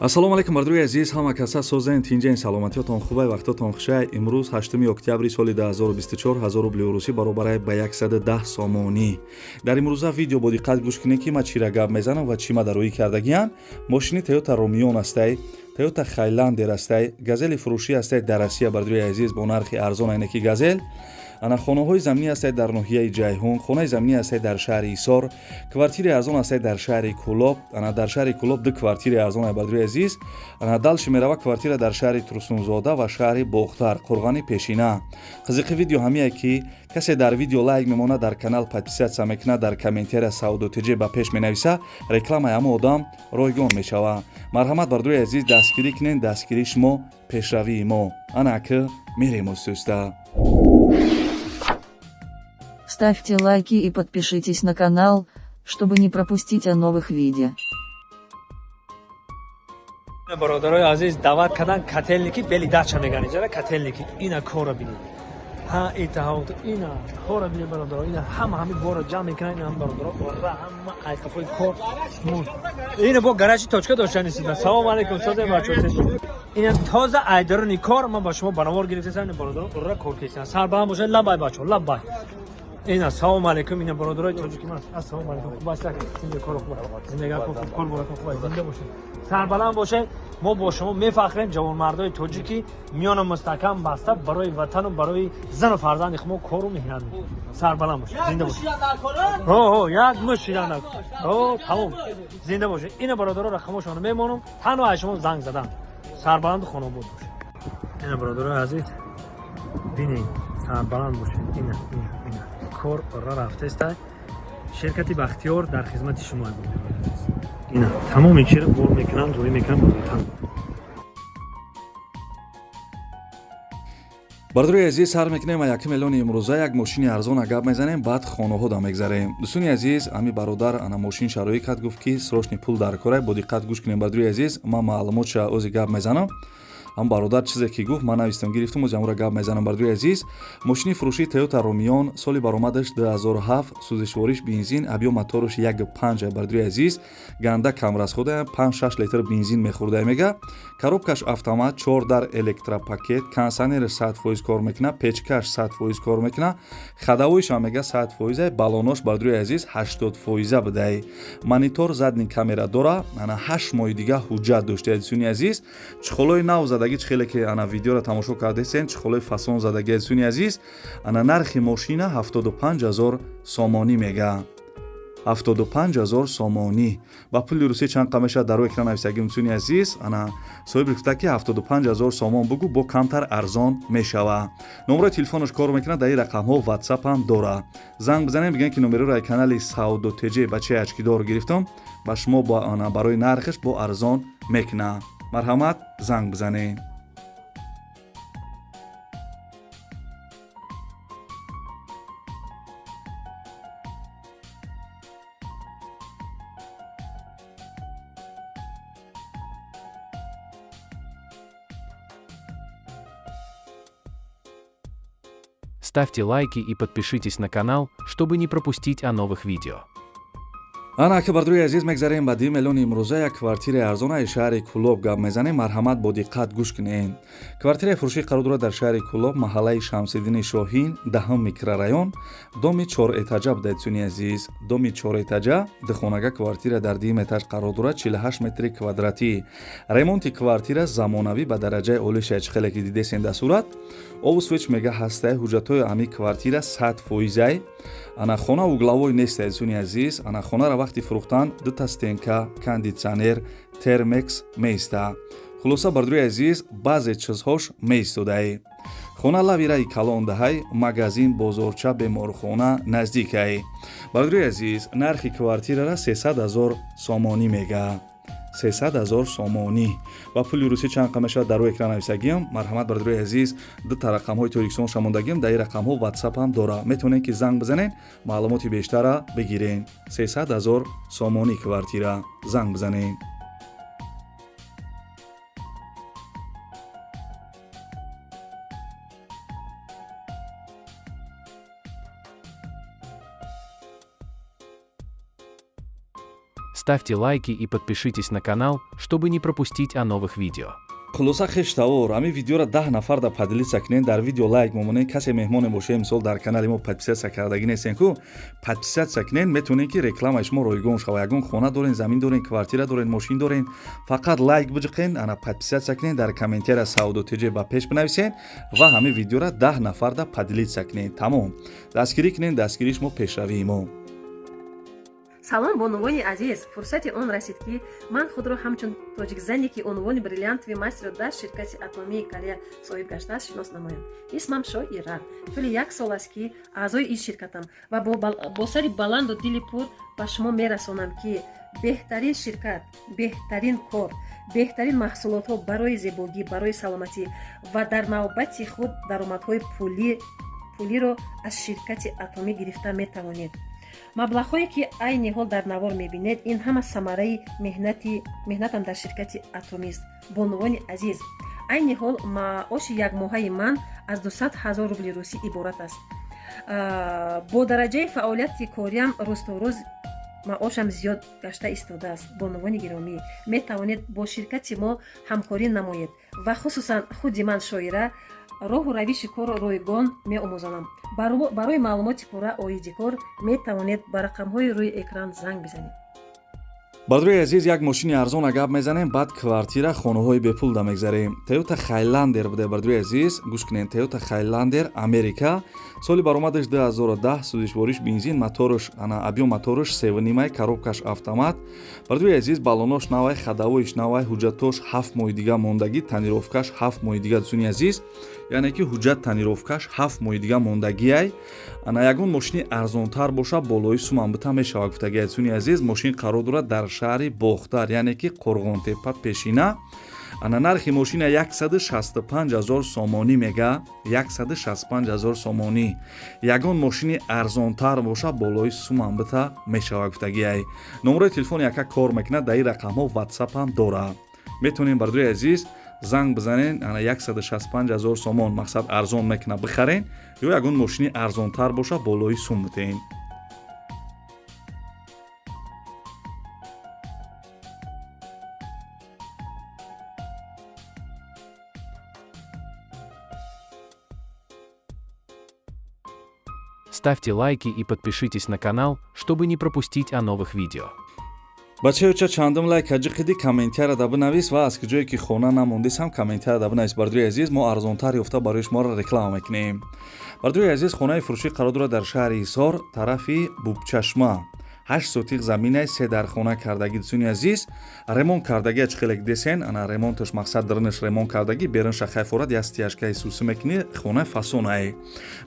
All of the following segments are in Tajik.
Ассалому алайкум, бардорои азиз, ҳама каса созен, тинҷен, саломатиётон хубай, вақтотон хушай. Имрӯз 8 октябри соли 2024, 1000 рубли русӣ баробарай ба 110 сомонӣ. Дар имрӯза видео бо диққат гӯш кунед, ки ма чира гап мезанам ва чӣ ма дар рӯӣ кардагиам. Мошини Toyota Ромион астай, Toyota Highlander астай, Газели фурӯшӣ астай дар Россия, бардорои азиз, бо нархи арзон, айне ки Газел. Ана хонаҳои заминӣ ҳастед дар ноҳияи Ҷайҳун, хонаи заминӣ ҳастед дар шаҳри Ҳисор, квартираи арзон ҳастед дар шаҳри Кӯлоб. Ана дар шаҳри Кӯлоб ду квартираи арзон, бародари азиз. Ана дальше мерава квартира дар шаҳри Турсунзода ва шаҳри Бохтар, Қурғани Пешина. Қизиқи видео ҳамие, ки касе дар видео лайк мемонад, дар канал подписаться мекунад, дар комментария Савдо ТЖ ба пеш менависа, рекламаи ҳама одам ройгон мешавад. Марҳамат, бародари азиз, дастгирӣ кунед. Дастгирии шумо пешравии мо. Ана ки мерем устуста. Ставьте лайки и подпишитесь на канал, чтобы не пропустить о новых видео. Бародарои азиз, даъват кардан Котельники, бели дача меган иҷара Котельники. Ина кора бинед, ҳа, итаҳот, ина кора бинед, бародаро. Ина ҳама ҳами бора ҷамъ мекунан. Ина бародаро, ора ҳама айқафои кор. Ина бо гаражи точка доштанисида. Салом алейкум, созе бачо. Ина тоза айдарони кор ман ба шумо баровар гирифтасам. Ина бародаро, ора кор кесидан. Сарбаланд бошед, лабай бачо, лабай. Ина, салом алейкум, ина бародарои тоҷики ман. Ассалому алейкум, хуб аст, зинда, кор хуб, зиндагӣ хуб, кор борака хуб, зинда бошед, сарбаланд бошед. Мо бо шумо мефахрем, ҷавонмардои тоҷики миёна мустаҳкам баста барои ватану барои зану фарзанди хумо кору меҳнат мекунем. Сарбаланд бошед, зинда бошед. Ҳо, як муш шидан, ҳо, тамом, зинда бошед. Ина бародаро, рақамошонро мемонам, танҳо аз шумо занг задан. Сарбаланду хонобод бошед. Ина бародарои азиз, бинед, сарбаланд бошед. Ина, ина, ина кор ора рафтеста. Ширкати Бахтиёр дар хизмати шумо. Ина тамоми чиро бор мекунанд, рӯй мекунанд ба ватан. Бародарои азиз, сар мекунем якум эълони имрӯза. Як мошини арзона гап мезанем, баъд хонаҳо да мегзарем. Дӯстони азиз, ами бародар ана мошин шароӣ кард, гуфт, ки срочный пул дар корай. Бо диққат гӯш кунем, бародарои азиз, ман маълумотша ози гап мезанам. Ҳам бародар чизе ки гуфт, ман навистам, гирифтам, ози ҳамура гап мезанам. Бародарои азиз, мошини фурӯшии Toyota Ромион, соли баромадаш 2007, сӯзишвориш бензин, объём мотораш 1,5. Бародарои азиз, ганда кам расхода, 5-6 литр бензин мехӯрда мега. Коробкаш автомат, 4 дар, электропакет, кондиционераш 100% кор мекунад, печкаш 100% кор мекунад, ходовойшам мега 100%, баллонош, бародарои азиз, 80 фоиза будай, монитор, задний камера дора. Ана 8 моҳи дига ҳуҷҷат дошта. Дӯстони азиз, чехолои нав задаги, чихеле ки ана видеоро тамошо кардесен, чехолои фасон задаги. Дӯстони азиз, ана нархи мошина 75 ҳазор сомонӣ мега, 75 ҳазор сомонӣ. Ба пули русия чанд қа мешавад, дар рӯи экран нависагӣ. Дӯстони азиз, ана соҳиби гуфта, ки 75 ҳазор сомон бугӯ, бо камтар арзон мешава. Номерои телефонаш кор мекунад, дар ин рақамҳо ватсап ҳам дора. Занг бизанем, бигӯем, ки номероро ай канали Савдо ТЖ бачаи очкидор гирифтам, ба шумо барои нархаш бо арзон мекунад. Марҳамат, занг бизанед. Ставьте лайки и подпишитесь на канал, чтобы не пропустить о новых видео. Ана ака, бародарои азиз, мегзарем ба дуюм эълони имрӯза. Як квартираи арзонаи шаҳри Кӯлоб гап мезанем. Марҳамат, бо диққат гӯш кунед. Квартираи фурӯшӣ қарор дорад дар шаҳри Кӯлоб, маҳаллаи Шамсиддини Шоҳин, даҳум микрорайон, доми чорэтажа буда. Дӯстони азиз, доми чорэтажа, духонага квартира дар дуюм этаж қарор дорад, 48 метри квадратӣ. Ремонти квартира замонавӣ, ба дараҷаи олӣ шая, чӣ хеле ки дидесен дар сурат. Обу свет мега ҳастай. Ҳуҷҷатҳои ами квартира 100 фоизай. Ана хона угловой нест, дӯстони азиз. Ана хонара вақти фурӯхтан дута стенка, кондитсионер, термекс меиста. Хулоса, бародарои азиз, баъзе чизҳош меистодай. Хона лаби раи калон даҳай, магазин, бозорча, беморхона наздикай. Бародарои азиз, нархи квартирара 300 ҳазор сомонӣ мега, 300 ҳазор сомонӣ. Ба пули русӣ чанд қа мешавад, дар рӯи экран нависагиам. Марҳамат, бародарои азиз, дута рақамҳои Тоҷикистон шамондагиам, дар ин рақамҳо ватсап ҳам дора, метавонед, ки занг бизанед, маълумоти бештара бигирен. 300 ҳазор сомонӣ квартира, занг бизанед. Ставьте лайки и подпишитесь на канал, чтобы не пропустить о новых видео. Хулоса, хештавор, ҳамин видеоро 10 нафар да поделиться кунен, дар видео лайк момонен. Касе меҳмоне боше, мисол, дар канали мо подписаться кардагӣ нестен ку, подписаться кунен, метавонен, ки рекламаи шумо ройгон шава. Ягон хона дорен, замин дорен, квартира дорен, мошин дорен, фақат лайк биҷиқен, ана подписаться кунен, дар комментария «Савдо ТЖ ба пеш» бинависен ва ҳамин видеоро 10 нафар да поделиться кунен. Тамом, дастгирӣ кунен, дастгирии шумо пешравии мо. Салом, бонувони азиз! Фурсати он расид, ки ман худро ҳамчун тоҷикзане, ки унвони бриллиантовый мастерро дар ширкати Атомии Корея соҳиб гаштааст, шинос намоям. Исмам Шоира. Тӯли як сол аст, ки аъзои ин ширкатам ва бо сари баланду дили пур ба шумо мерасонам, ки беҳтарин ширкат, беҳтарин кор, беҳтарин маҳсулотҳо барои зебогӣ, барои саломатӣ ва дар навбати худ даромадҳои пулиро аз ширкати Атомӣ гирифта метавонед. Маблағҳое, ки айни ҳол дар навор мебинед, ин ҳама самараи меҳнатам дар ширкати Атомист. Бонувони азиз, айни ҳол маоши якмоҳаи ман аз 200 ҳазор рубли русӣ иборат аст. Бо дараҷаи фаъолияти кориам рӯз то рӯз маошам зиёд гашта истодааст. Бонувони гиромӣ, метавонед бо ширкати мо ҳамкорӣ намоед ва хусусан худи ман, Шоира, роҳу равиши корро ройгон меомӯзонам. Барои маълумоти пурра оиди кор метавонед ба рақамҳои рӯи экран занг бизанед. Бародари азиз, як мошини арзона гап мезанем, баъд квартира, хонаҳои бепул да мегзарем. Тойота Хайландер буде. Бародари азиз, гӯш кунед: Тойота Хайландер, Америка, соли баромадаш 2010, сӯзишвориш бензин, моторш ана объём моторш 3,5, коробкаш автомат. Бародари азиз, баллонош навай, ходовойш навай, ҳуҷҷатош 7 моҳи дига мондагӣ, тонировкаш 7 моҳи дига. Дӯстони азиз, яъне ки ҳуҷҷат, тонировкаш 7 моҳи дига мондагиай. Ана ягон мошини арзонтар боша, болои сумам бита мешава, гуфтагиай. Дӯстони азиз, мошин қарор дорад дар шаҳри Бохтар, яъне ки Қурғонтепа пешина. Ана нархи мошина 165 ҳазор сомонӣ мега, 165 ҳазор сомонӣ. Ягон мошини арзонтар боша, болои сумам бита мешава, гуфтагиай. Номерои телефони яка кор мекунад, дар ин рақамҳо ватсапам дорад, метавонем, бародари азиз, занг бизанен. Ана 165 ҳазор сомон, мақсад, арзон мекуна, бихарен ё ягон мошини арзонтар боша, болои сум битен. Ставьте лайки и подпишитесь на канал, чтобы не пропустить о новых видео. Бачаёча, чандум лайк ҳаҷиқиди, комментария да бинавис ва аз куҷое ки хона намондис ҳам комментария да бинавис. Бародари азиз, мо арзонтар ёфта барои шуморо реклама мекунем. Бародари азиз, хонаи фурӯшӣ қарор дорад дар шаҳри Ҳисор, тарафи Бубчашма, 8 сотиқ заминай, се дар хона кардагӣ. Дӯстони азиз, ремонт кардагӣ, чӣ десен, ана ремонташ, мақсад, дарунаш ремонт кардагӣ, берунша хайфорад, як стяжкаи сусӣ мекунӣ, хона фасонае.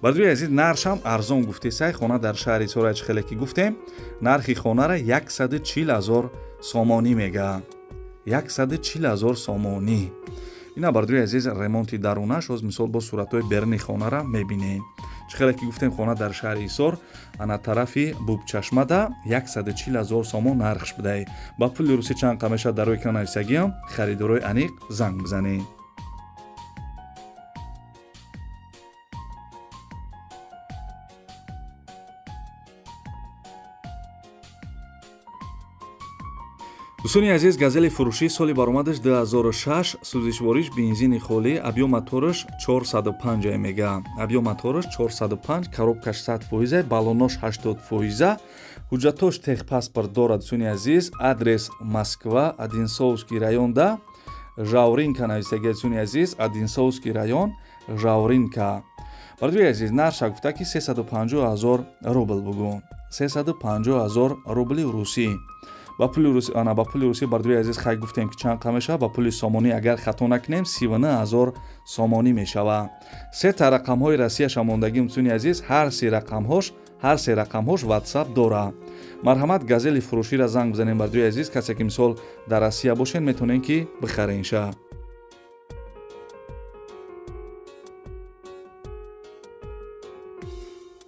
Бародари азиз, нархшам арзон гуфтесай. Хона дар шаҳри Ҳисор, чӣ хеле ки гуфтем, нархи хонара 140 ҳазор сомонӣ мега, 140 ҳазор сомонӣ. Ина, бародари азиз, ремонти дарунаш. Ҳоз, мисол, бо суратҳои беруни хонара мебинем. Чӣ хеле ки гуфтем, хона дар шаҳри Ҳисор, ана тарафи Бубчашмада, 140 ҳазор сомон нархш будай. Ба пули русӣ чанд қа мешавад, дар рӯи экран нависагиам. Харидорои аниқ занг бизанед. Дӯстони азиз, Газели фурӯшӣ, соли баромадаш 2006, сӯзишвориш бензини холӣ, объём мотораш 405 мега, объём мотораш 405, коробкаш 100 фоиза, баллонош 80 фоиза, ҳуҷҷатош техпаспорт дорад. Дӯстони азиз, адрес Москва, Одинцовский районда, Жауринка нависаги. Дӯстони азиз, Одинцовский район, Жауринка. Бародари азиз, нарша гуфта, ки 350 ҳазор рубл бугӯ, 350 ҳазор рубли русӣ. Ба пули русӣ, ана ба пули русӣ, бародари азиз, хай гуфтем, ки чанд қа мешавад. Ба пули сомонӣ, агар хато накунем, 39 ҳазор сомонӣ мешавад. Сета рақамҳои Россияша мондагӣ. Дӯстони азиз, ҳар се рақамҳош ватсап дора. Марҳамат, Газели фурӯширо занг бизанем. Бародари азиз, касе ки, мисол, дар Россия бошен, метавонем, ки бихаренша.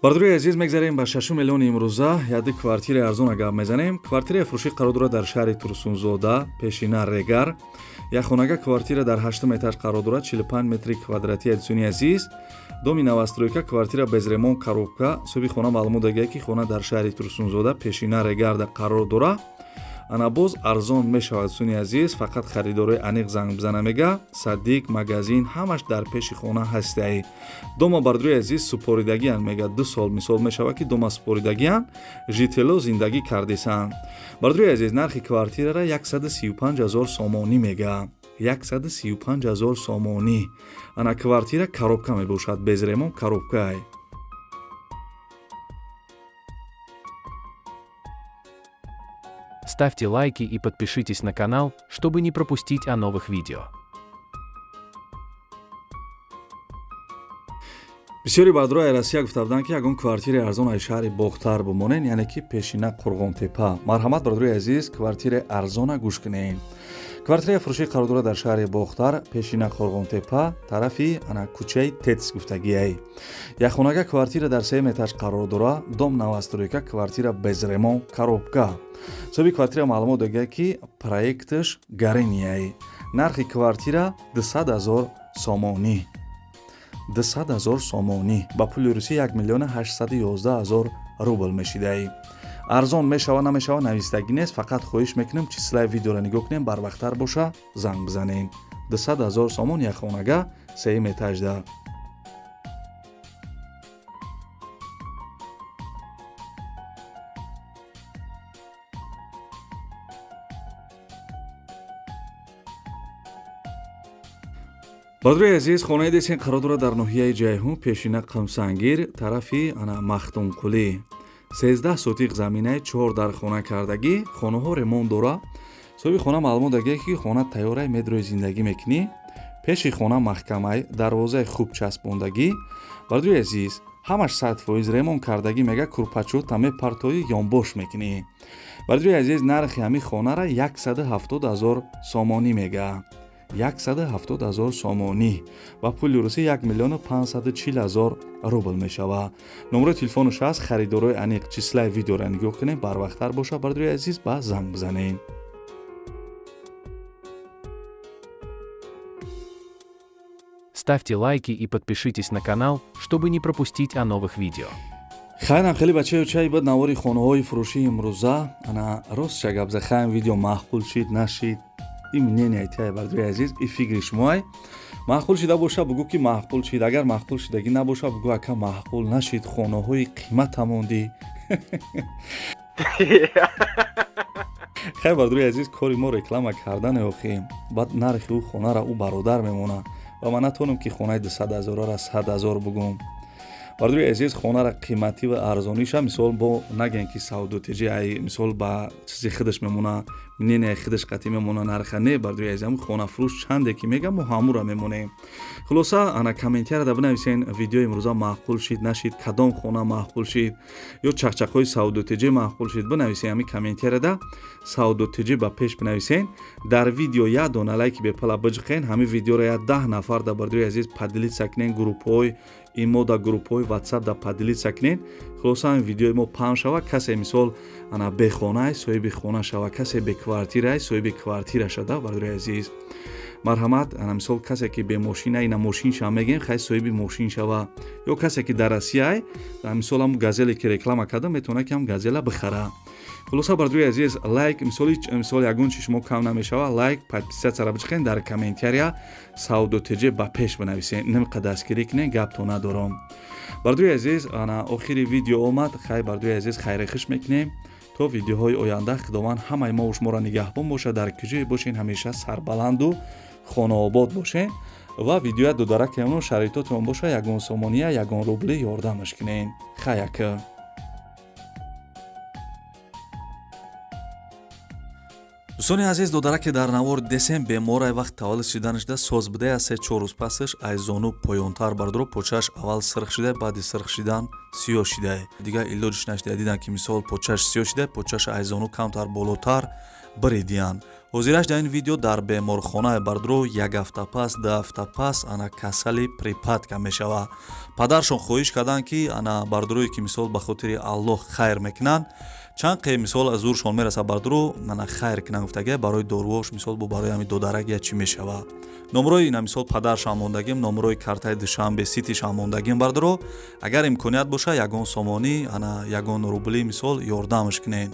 Бародарои азиз, мегзарем ба шашум эълони имрӯза. Яди квартираи арзона гап мезанем. Квартираи фурӯшӣ қарор дорад дар шаҳри Турсунзода, пешина Регар. Як хонага квартира дар ҳаштум этаж қарор дорад, 45 метри квадратӣ. Дӯстони азиз, доми новостройка, квартира без ремонт, коробка. Соҳиби хона маълумот дагия, ки хона дар шаҳри Турсунзода, пешина Регарда қарор дорад. Ана боз арзон мешавад, дӯстони азиз, фақат харидорои аниқ занг бизана, мега. Садик, магазин ҳамаш дар пеши хона ҳастай. Дома, бардорои азиз, супоридагиян, мега, 2 сол мисол мешавад, ки дома супоридагиян, житело зиндагӣ кардесанд. Бардорои азиз, нархи квартирара 135 ҳазор сомонӣ мега, 135 ҳазор сомонӣ. Ана квартира коробка мебошад, без ремонт, коробкаай. Ставьте лайки и подпишитесь на канал, чтобы не пропустить о новых видео. Бисёри бардорои Россия гуфта буданд, ки ягон квартираи арзон аз шаҳри Бохтар бимонен, яъне ки пешина Қурғонтепа. Марҳамат, бардорои азиз, квартираи арзона гӯш кунед. Квартираи фурӯшӣ қарор дорад дар шаҳри Бохтар, пешина Қурғонтепа, тарафи ана кӯчаи ТЭЦ гуфтагиай. Якхонага квартира дар сеюм этаж қарор дорад, дом новостройка, квартира без ремонт, коробка. Соҳиби квартира маълумот додагиай, ки проекташ Гаренияй. Нархи квартира 200 ҳазор сомонӣ, 200 ҳазор сомонӣ, ба пули русӣ 1 миллиону 811 ҳазор рубл мешидаи. Арзон мешава, намешава, навистагӣ нест. Фақат хоҳиш мекунем, числаи видеоро нигоҳ кунем, барвақттар боша, занг бизанем. 200 ҳазор сомон, якхонага, сеюм этажда. Бародари азиз, хонаи десен қарор дорад дар ноҳияи Ҷайҳун, пешина Қамсангир, тарафи ана Махтумқулӣ. 13 сотиқ заминаи, чор дар хона кардагӣ, хонаҳо ремонт дора. Соҳиби хона маълумот дагия, ки хона тайёрай, медрои зиндагӣ мекунӣ. Пеши хона маҳкамай, дарвозаи хуб часпондагӣ. Бародари азиз, ҳамаш 100% ремонт кардагӣ, мега, курпачота мепартоӣ, ёнбош мекунӣ. Бародари азиз, нархи ҳамин хонара 170 ҳазор сомонӣ мега, 170 ҳазор сомонӣ, ба пули русӣ 1 миллиону 540 ҳазор рубл мешавад. Номерои телефонаш ҳаст. Харидорои аниқ числаи видеоро нигоҳ кунем, барвақттар боша, бародари азиз, ба занг бизанем. Ставьте лайки и подпишитесь на канал, чтобы не пропустить о новых видео. Хайрам, хеле бачаё, чай бад навори хонаҳои фурӯшии имрӯза. Ана ростша гап захаем, видео маъқул шид, нашид, ин мнение тиай, бардори азиз, и фикри шумоай. Маъқул шида боша, бугӯ, ки маъқул шид. Агар маъқул шидагӣ набоша, бугӯ, ака, маъқул нашид, хонаҳои қимата мондӣ. Хайр, бардори азиз, кори мо реклама кардане охи. Баъд нархи ӯ хонара ӯ бародар мемона ва ман натонам, ки хонаи 200 ҳазорара 100 ҳазор бугӯм. Бардори азиз, хонара қиматӣ ва арзониша мисол бо нагем, ки савдотиҷи ай мисол ба чизи худаш мемона, мнение худаш қатъӣ мемона нарха. Не, бардори азиз, ҳамн хонафурӯш чанде ки мегам, мо ҳамура мемонем. Хулоса, ана комментарияда бинависен, видеои имрӯза маъқул шид, нашид, кадом хона маъқул шид ё чақчақҳои савдотиҷӣ маъқул шид, бинависен. Ҳамин комментарияда савдотиҷӣ ба пеш бинависен. Дар видео як дона лайки бепала биҷиқен. Ҳамин видеоро як 10 нафар да, бардори азиз, поделиться кунен, группҳои имо да, группҳои ватсап да поделиться кунен. Хулоса, ҳамин видеои мо паҳн шава, касе мисол ана бехонаай, соҳиби хона шава, касе беквартираай, соҳиби квартира шада. Бардори азиз, марҳамат, ана мисол касе ки бемошина, ина мошинша мегем, хай, соҳиби мошин шава, ё касе ки дар Россияй, мисол ҳам газеле ки реклама карда, метавона, ки ҳам газела бихара. Хулоса, бардори азиз, лайк, мисоли мисол ягон чи шумо кам намешава. Лайк, подписаться бичиқен, дар комментария савдотеҷе ба пеш бинависен. Нимқа дастгирӣ кунен, гапто надорам. Бардори азиз, ана охири видео омад. Хай, бардори азиз, хайрихиш мекунем то видеоҳои оянда. Худованд ҳамаи мо шуморо нигаҳбон бошад. Дар куҷое бошен, ҳамеша сарбаланду хонаобод бошен ва видеоя додаракемоно, шароитотон боша, ягон сомония, ягон рубли ёрдамаш кунен. Хаяка. Дӯстони азиз, додараке дар навор десем беморай, вақт таваллуд шиданашда соз будая. 3-4 рӯз пасаш аз зону поёнтар, бардоро, почааш аввал сирх шида, баъди сирх шидан сиёҳ шидай. Дигар илоҷиш нашида. Дидан, ки мисол почааш сиёҳ шида, почааш аз зону камтар болотар биридиянд. Ҳозираш дар ин видео дар беморхона, бардоро, як ҳафта пас, 2 ҳафта пас ана касали припадка мешава. Падаршон хоҳиш карданд, ки ана бардорое ки мисол ба хотири Аллоҳ хайр мекунанд, чанд қе мисол аз зуршон мераса, бардоро, ана хайр кунанд гуфтага, барои доруош, мисол бо барои ҳами додарак я чӣ мешава. Номрои ина мисол падаршам мондагим, номрои картаи Душанбе Ситишам мондагим. Бардоро, агар имконият боша, ягон сомонӣ, ана ягон рубли мисол ёрдамаш кунед.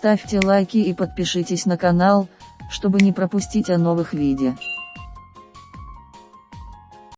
Ставьте лайки и подпишитесь на канал, чтобы не пропустить о новых видео.